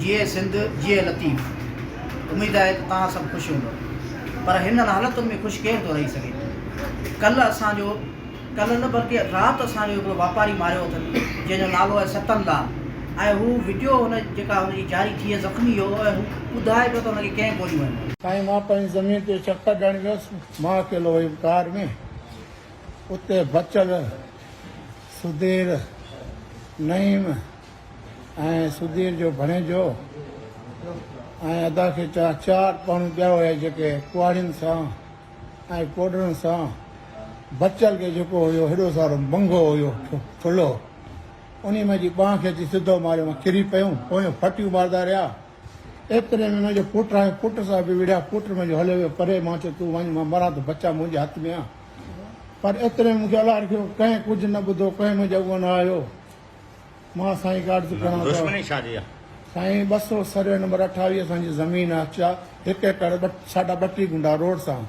جيئي سنڌ جيئي لطيف اميد آهي ته توهان سڀ خوش هوندؤ پر هنن حالتن ۾ خوش ڪير ٿو رهي سگهي ڪلهه اسان جو ڪلهه نه بلڪه رات اسان جو هڪڙو واپاري ماريو اٿن جنهن جو نالو آهي ستن لال ۽ هو وڊيو هن جيڪا هن جي جاري ٿي زخمي هو ۽ هو ٻڌائي پيو ته هن کي ڪنهن گوليون هنيون. سائين مان پنهنجي زمين تي چڪر ڏيڻ ويس مان اڪيلو ويم ڪار ۾ اتي بچل سڌير نعيم ۽ سڌير جو ڀڻيجو ۽ ادا کي چا چار پاڻو ٻيا هيا جيڪي ڪهاڙين سان ۽ ڪوڏرن سان بچل کي جيڪو هيو هيڏو سارو منگهو هيو ٿلهو انهي ۾ جي ٻانهن کي اچي سڌو ماريو مان ڪري پيم پويون ڦٽيون ماردا رهيا ايتري ۾ منهنجو پٽ آيو پٽ سان به وڙهيا پٽ منهنجو هليو ويو پري مان چيو تون وڃ مان مران ٿو بچا منهنجي هٿ ۾ آ پر ايتري ۾ مون کي الله رکيو ڪنهن ڪجهه نه ٻڌو ڪنهن منهنجي اڳو نه آيو مان سائين کي عرض ڪران ٿو. دشمني ڇا جي آ؟ سائين 200 سروي نمبر 28 اسان جي زمين آ چا هڪ ايڪڙ ٻه ساڍا 32 گنڊا روڊ سان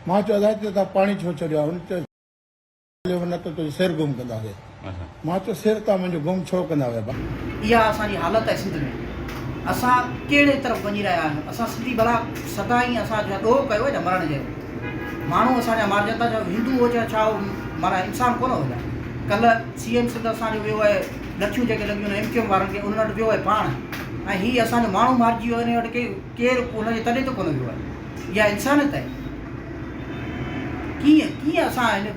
مان چيو ادا هتي تان پاڻي ڇو ڇڏيو آ هن چيو هليو وڃ نه ته تنهنجو سر گم ڪنداسين مان چيو سر تان منهنجو گم ڇو ڪندا ويا. اها اسان جي حالت آهي سنڌ ۾ اسان ڪهڙي طرف وڃي رهيا آهيون اسان سنڌي ڀلا سدائين اسان ڇا ڏوهه ڪيو آهي ڇا مرڻ جهڙو ماڻهو اسان جا مارجن ٿا ڇا هندو هو ڇا ڇا هو معنيٰ انسان ڪونه هو ڇا ڪلهه سي ايم سنڌ اسان جو ويو آهي لٺيون جيڪي لڳيون آهن ايم ڪيو ايم وارن کي انهن وٽ ويو آهي پاڻ ۽ هي اسان جو ماڻهو مارجي ويو آهي ان وٽ ڪير ان جي تڏي تي ڪونه ويو آهي اها انسانيت آهي ڪيئن ڪيئن اسان هن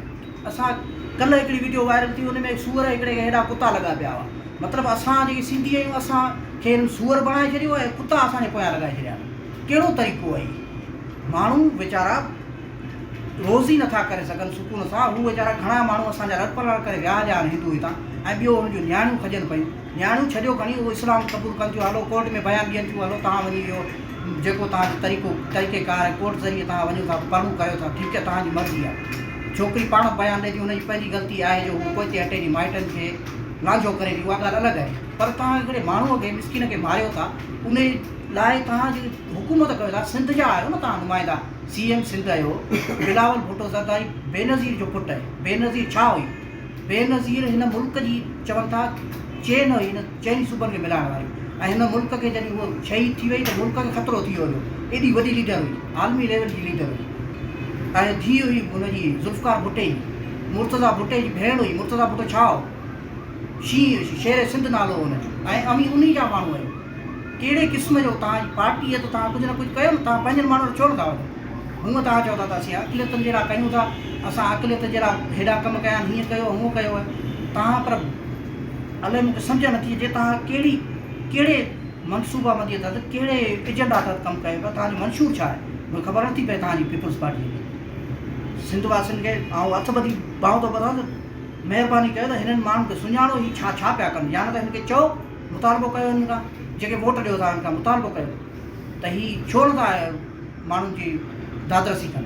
اسان ڪلهه هڪڙي ويڊيو وائرل ٿي ان ۾ سوئر هڪڙي کي هيڏا ڪتا لڳا پيا هئا مطلب اسان جيڪي سنڌي آهيون اسان کي هن سوئر بڻائي ڇڏيو ۽ ڪتا اسان جي پويان لڳائي ڇڏيا ڪهڙو طريقو آهي ماڻهو ويچارا روزي نٿا ڪري سگهن سڪون سان هو ويچارا گهڻا ماڻهو اسان جا رڙپلاڙ ڪري ويا هليا آهن هندو هتان ۽ ٻيو هن جون نياڻيون کڄن پيون نياڻيون ڇڏيو کڻي اهو اسلام قبول ڪن ٿيون هلو ڪورٽ ۾ بيان ڏين ٿيون هلو توهان وڃي اهو جيڪو توهان جو طريقو طريقي ڪار آهي ڪورٽ ذريعي توهان وڃو ٿا پرڻو ڪريو ٿا ٺيڪ آهي توهان جي مرضي آهي ڇوڪري پاڻ بيان ڏئي ٿي هن جي پنهنجي غلطي آهي جو هو پوئتي هٽي ٿي مائٽن کي لانجهو ڪري ٿي اها ڳالهه الڳ آهي پر توهان هڪڙي ماڻهوء کي مسڪين کي ماريو ٿا ان لاء توهان جي حڪومت ڪيو ٿا سنڌ جا آهيو نه توهان نمائندا سي ايم سنڌ آهيو بلاول ڀٽو زرداري بينظير جو پٽ آهي بينظير ڇا هئي بينظير هن ملڪ جي چون ٿا چين هئي هن چئني صوبن کي ملائڻ واري ۽ هن ملڪ کي جڏهن هوء شهيد ٿي وئي ته ملڪ کي خطرو ٿي ويو هيو ايڏي وڏي ليڊر هئي عالمي ليول جي ليڊر هئي ۽ ڌيء هئي هن جي ذوالفقار ڀٽي جي مرتضيٰ ڀٽي جي ڀيڻ هئي مرتضيٰ ڀٽو ڇا هو شينهن شير سنڌ نالو هو هن جو ۽ اوهين انهي جا ماڻهو آهيو ڪهڙي قسم جو توهان جي پارٽي آهي ته توهان ڪجهه نه ڪجهه ڪيو نه توهان پنهنجن ماڻهن وٽ ڇو نٿا وڃو هونء توهان چئو ٿا ته اسين اقليتن جي لاء ڪيون ٿا اسان اقليت جي لاء هيڏا ڪم ڪيا آهن هيئن ڪيو هونء ڪيو آهي توهان پر الائي مون کي سمجهه نٿي اچي توهان ڪهڙي ڪهڙي منصوبه بندي تحت ڪهڙي ايجنڊا تحت ڪم ڪيو پيا توهان جو منشور ڇا آهي مون کي خبر نٿي پئي توهان جي پيپلز پارٽي جي سنڌ واسين کي آئون هٿ ٻڌي ٻانهون ٿو ٻڌان ته مهرباني ڪيو ته هنن ماڻهن کي سڃاڻو هي ڇا ڇا پيا ڪن يا نه ته هن کي چئو مطالبو ڪيو هنن کان جيڪي ووٽ ڏيو ٿا هنن کان مطالبو ڪيو ته هي ڇو نٿا ماڻهن جي دادرسي ڪن.